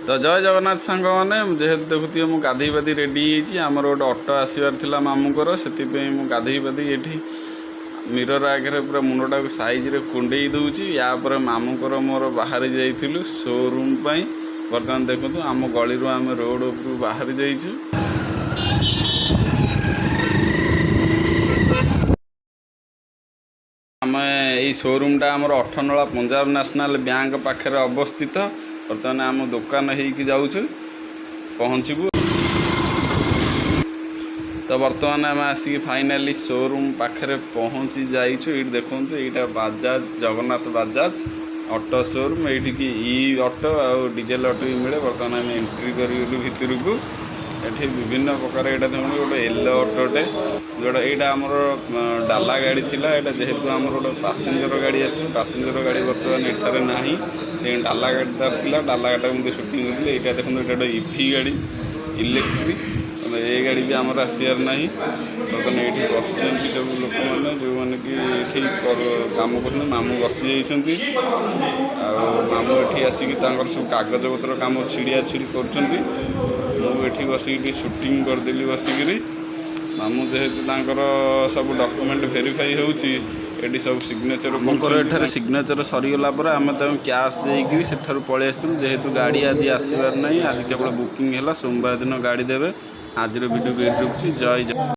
ତ ଜୟ ଜଗନ୍ନାଥ ସାଙ୍ଗମାନେ। ଯେହେତୁ ଦେଖୁଥିବେ, ମୁଁ ଗାଧେଇ ପାଧେଇ ରେଡ଼ି ହେଇଛି। ଆମର ଗୋଟେ ଅଟୋ ଆସିବାର ଥିଲା ମାମୁଁଙ୍କର, ସେଥିପାଇଁ ମୁଁ ଗାଧେଇ ପାଧେଇ ଏଠି ମିରର ଆଗରେ ପୁରା ମୁଣ୍ଡଟାକୁ ସାଇଜରେ କୁଣ୍ଡେଇ ଦେଉଛି। ୟା ପରେ ମାମୁଁଙ୍କର ମୋର ବାହାରି ଯାଇଥିଲୁ ସୋରୁମ୍ ପାଇଁ। ବର୍ତ୍ତମାନ ଦେଖନ୍ତୁ, ଆମ ଗଳିରୁ ଆମେ ରୋଡ଼ ଉପରକୁ ବାହାରି ଯାଇଛୁ। ଆମେ ଏଇ ସୋରୁମ୍ଟା ଆମର ଅଠରନଳା ପଞ୍ଜାବ ନ୍ୟାସନାଲ୍ ବ୍ୟାଙ୍କ ପାଖରେ ଅବସ୍ଥିତ। ବର୍ତ୍ତମାନ ଆମ ଦୋକାନ ହେଇକି ଯାଉଛୁ, ପହଞ୍ଚିବୁ। ତ ବର୍ତ୍ତମାନ ଆମେ ଆସିକି ଫାଇନାଲି ସୋରୁମ୍ ପାଖରେ ପହଞ୍ଚି ଯାଇଛୁ। ଏଇଠି ଦେଖନ୍ତୁ, ଏଇଟା ବାଜାଜ, ଜଗନ୍ନାଥ ବାଜାଜ ଅଟୋ ସୋରୁମ୍। ଏଇଠିକି ଇ ଅଟୋ ଆଉ ଡିଜେଲ ଅଟୋ ବି ମିଳେ। ବର୍ତ୍ତମାନ ଆମେ ଏଣ୍ଟ୍ରି କରିଗଲୁ ଭିତରକୁ। ଏଠି ବିଭିନ୍ନ ପ୍ରକାର, ଏଇଟା ଦେଖନ୍ତୁ, ଗୋଟେ ୟେଲୋ ଅଟୋଟେ ଯେଉଁଟା ଏଇଟା ଆମର ଡାଲା ଗାଡ଼ି ଥିଲା। ଏଇଟା ଯେହେତୁ ଆମର ଗୋଟେ ପାସେଞ୍ଜର ଗାଡ଼ି ଆସିବ, ପାସେଞ୍ଜର ଗାଡ଼ି ବର୍ତ୍ତମାନ ଏଠାରେ ନାହିଁ। ତେଣୁ ଡାଲା ଗାଡ଼ିଟା ଥିଲା, ଡାଲା ଗାଡ଼ିଟା ମୁଁ ସୁଟିଂ କରିଥିଲି। ଏଇଟା ଦେଖନ୍ତୁ, ଏଇଟା ଗୋଟେ ଇଭି ଗାଡ଼ି, ଇଲେକ୍ଟ୍ରିକ୍। ଏ ଗାଡ଼ି ବି ଆମର ଆସିବାର ନାହିଁ। ବର୍ତ୍ତମାନ ଏଇଠି ବସିଛନ୍ତି ସବୁ ଲୋକମାନେ, ଯେଉଁମାନେ କି ଏଠି କାମ କରୁଛନ୍ତି। ମାମୁଁ ବସି ଯାଇଛନ୍ତି ଆଉ ମାମୁଁ ଏଠି ଆସିକି ତାଙ୍କର ସବୁ କାଗଜପତ୍ର କାମ ଛିଡ଼ିଆ ଛିଡ଼ି କରୁଛନ୍ତି। ମୁଁ ଏଠି ବସିକି ଟିକେ ସୁଟିଂ କରିଦେଲି ବସିକିରି। ମାମୁଁ ଯେହେତୁ ତାଙ୍କର ସବୁ ଡକୁମେଣ୍ଟ ଭେରିଫାଇ ହେଉଛି, ଏଠି ସବୁ ସିଗ୍ନେଚର ମାମୁଁଙ୍କର ଏଠାରେ ସିଗ୍ନେଚର ସରିଗଲା ପରେ ଆମେ ତାଙ୍କୁ କ୍ୟାସ୍ ଦେଇକିରି ସେଠାରୁ ପଳେଇ ଆସିଥିଲୁ। ଯେହେତୁ ଗାଡ଼ି ଆଜି ଆସିବାର ନାହିଁ, ଆଜି କେବଳ ବୁକିଂ ହେଲା, ସୋମବାର ଦିନ ଗାଡ଼ି ଦେବେ। ଆଜିର ଭିଡ଼ିଓ ଏଇଠି ରଖୁଛି। ଜୟ ଜୟ।